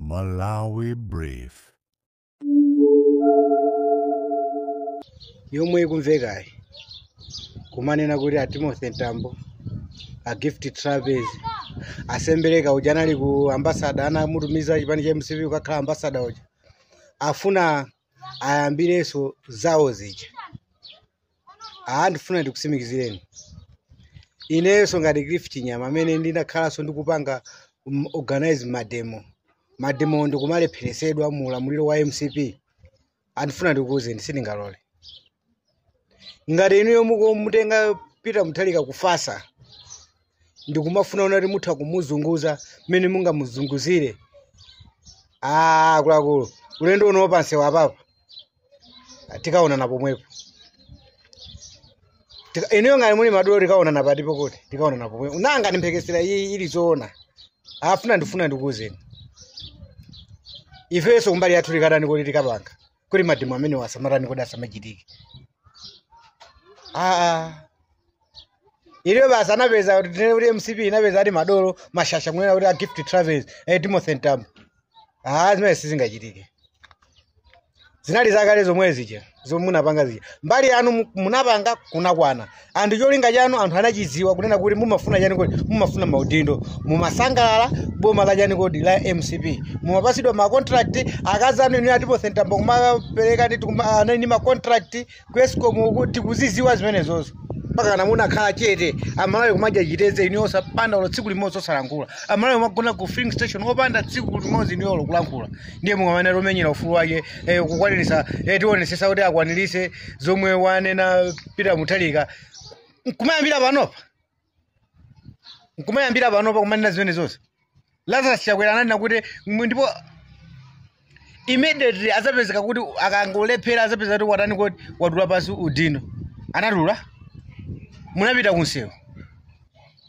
Malawi Brief. Yomwe ikumvekayi kumanena kuti a Timothy Mtambo, a Gift Trapence, asembereka uja anali ku ambassador, anamutumiza chipani cha MCP kukakhala ambassador uja, afuna ayambirenso zawo zija. Ndifuna ndikusimikizireni inenso ngati Cliff Chinyama amene ndinakhalanso ndikupanga organize mademo, mademo ndikumalepheresedwa mu ulamuliro wa MCP. Andifuna ndikuwuzeni, sindingalole. Ngati inuyo mutenga Peter Mutharika kufasa ndikumafuna kuti mutha kumuzunguza mmene mungamuzunguzire, akuluakulu, ulendo uno pansewu apapa tikaonana pomwepo. Inuyo ngati muli madolo tikaonana patipo, kuti tikaonana pomwepo. Nanga ndimphekesera iyi ili zoona? Afuna ndifuna ndikuwuzeni, ifenso kumbali yathu tikatani kuti tikapanga kuti mademo amene asamatani kuti asamachitike. Iliyo basi anapeza kuti tinene kuti MCP inapeza ati madolo mashasha kunena kuti a Gift Trapence, Timothy Mtambo. Zimene sizingachitike. Zinali zakale zomwe zija zomwe munapanga zija, mbali yanu munapanga kunakwana. Anthu cholinga chanu anthu anachidziwa kunena kuti mumafuna chani, kodi mumafuna maudindo, mumasangalala boma la chani kodi la MCP, mumapasidwa ma contract akazi anu inu a Timothy Mtambo kumapereka ndi anali ma contract ku ESCOM, kuti kuziziwa zimenezozo mpaka kana munakhala chete. Amalawi kumadya chiteze, inu osapanda ulo tsiku limodzi osalankhula. Amalawi kumagona ku filling station opanda tsiku limodzi inu olo kulankhula. Ndiye mungamene lomenyera ufulu wake, kukwanirisa, tionesesa kuti akwanirise zomwe wanena Peter Mutharika. Nkumayambira panopa, nkumayambira panopa kumanena zimene zonse. Lazarus Chakwera ananena kuti ndipo immediately azapezeka kuti akangolephera azapeza kuti watani kuti watula pansi udindo. Anatula, munapita kunsewu.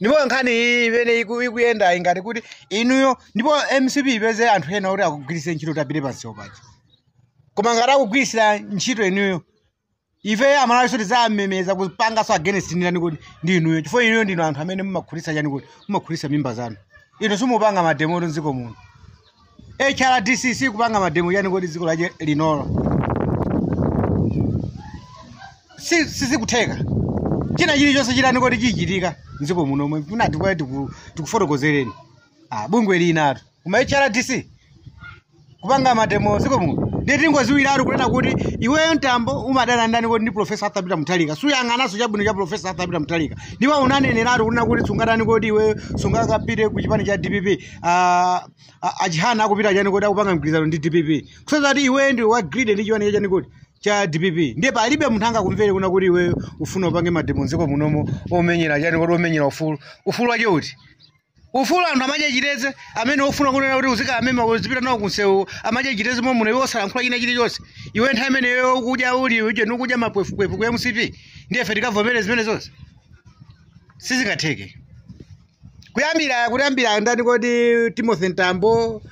Ndipo nkhani iyi imene ikuyenda ingati kuti inuyo ndipo MCP ipeze anthu ena kuti akugwiritse ntchito kuti apite pansewu paja, koma ngati akugwiritsira ntchito inuyo, ife Amalawi tizamemeza kupanganso against ndani kuti ndi inuyo, chifukwa inuyo ndinu anthu amene mumakhulitsa chani kuti mumakhulitsa mimba zanu. Inu simupanga mademo mdziko muno. HRDC sikupanga mademo chani kuti dziko lache linolo sizikutheka. China chilichonse chitani kuti chichitika mdziko muno mwe munati kwa tikufotokozereni. Bungwe linatu kuma HRDC kupanga mademo dziko muno, ndiye tingoziwiratu kunena kuti iweyo Mtambo umadana ndani kuti ndi Professor Arthur Peter Mutharika, suyang'ananso chabwino cha Professor Arthur Peter Mutharika. Ndipo unaneneratu kunena kuti sungatani kuti iweyo sungakapite ku chipani cha DPP, achihana akupita chani kuti akupanga mgwirizano ndi DPP, kusonyeza kuti iweyo ndi wa greedy ndi chipani chani kuti cha DPP. Ndiye palibe munthu angakumvere kuna kuti iweyo ufuna upange mademo mdziko munomo omenyera chani kuti omenyera ufulu. Ufulu wake uti? Ufulu anthu amadya chiteze amene ofuna kunena kuti uzikamema uzipita nawo kunsewu amadya chiteze momwe muno, iwe osalankhula china chilichonse. Iwe nthawi imeneyo ukudya uli uje nukudya mapwefupefu ku MCP, ndiye ife tikavomere zimene zonse? Sizingatheke. Kuyambira ndani kodi Timothy Mtambo,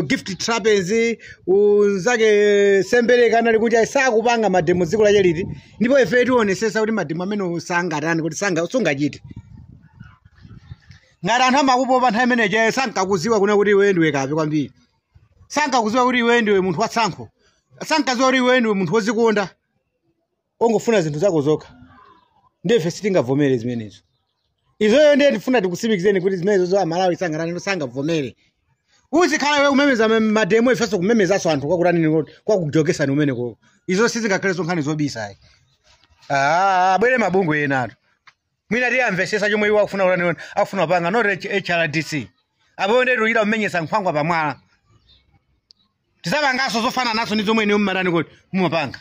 Gift Trapence, unzake Sembereka anali kuti sakupanga mademo dziko lache liti. Ndipo ife tionesesa kuti mademo amene sangatani kuti sungachite. Ngati anthu amakupopa nthawi imeneyi sankakuziwa kuna kuti iwe ndiwe kape kwambiri, sankakuziwa kuti iwe ndiwe munthu watsankho, sankaziwa kuti iwe ndiwe munthu wozikonda ongofuna zinthu zako zokha. Ndiye ife sitingavomere zimenezo. Izoyo ndiye tifuna tikusimikizeni kuti zimenezo Amalawi sangatani sangavomere. Uzikhala iwe kumemeza mademo, ifenso kumemezanso anthu kwakutani kwakujokesani umeneko. Izo sizingakhalenso nkhani zobisa ayi. Abwere mabungwe enatu mwina tiyamvesesa chomwe iwo akufuna kutani akufuna kupanga, not HRDC. Apo ndiye tikuchita kumenyesa nkhwangwa pamwala, tisapanganso zofana naso ndi zomwe ine mumatani kuti mumapanga,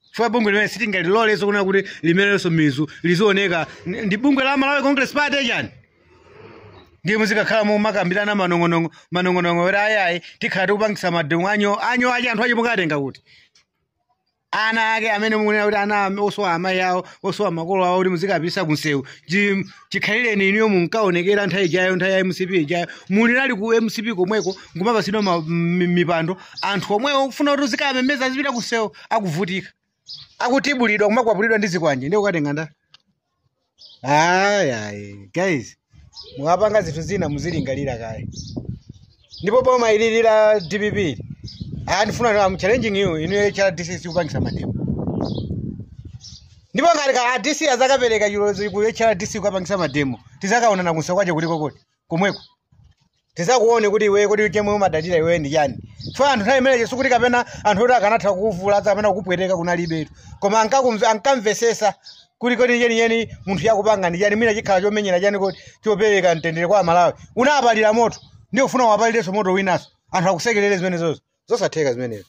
chifukwa bungwe limene sitingaliloleso kunena kuti limenenso mizu lizioneka ndi bungwe la Malawi Congress Party chani. Ndiye muzikakhala mumakambirana manong'onong'o manong'onong'o kuti ayayi tikhala tikupangisa mademo anyo anyo achi anthu achi mukatenga kuti ana ake amene mukunena kuti ana osowa amayi awo osowa makolo awo kuti muzikapisa kunsewu. Chikhalireni inuyo munkaonekera nthawi ijayo, nthawi ya MCP ijayo mulinali ku MCP komweko nkumapasidwa mipando anthu omwewo kufuna kuti uzikamemeza zipita kunsewu, akuvutika akutibulidwa kumakwapulidwa ndi zikwanje, ndiye ukatenga nda. Ayi ayi guys, mukapanga zinthu zina muzilingalira kaye. Ndipo boma ilili la DPP, ah, ndifuna, I'm challenging you, inu HRDC sikupangisa mademo. Ndipo ngati ka DC azakapereka chilolezo ku HRDC kukapangisa mademo, tizakaonana kunsa kwache kuliko koti komweko, tizakuone kuti iwe, kuti chemwe umadalira iwe ndi chani. Chifukwa anthu nthawi imeneyo sikuti kapena anthu oti akanatha kukuvulaza kapena kukupweteka kunalibetu, koma ankamvesesa kuti kodi chenicheni munthu yakupanga ndi chani, mwina chikhala chomenyera chani, kodi chopereka mtendere kwa Amalawi. Unapalira moto, ndiye ufuna wapalirenso moto winanso, anthu akusekerere zimenezozo? Zosatheka zimenezo.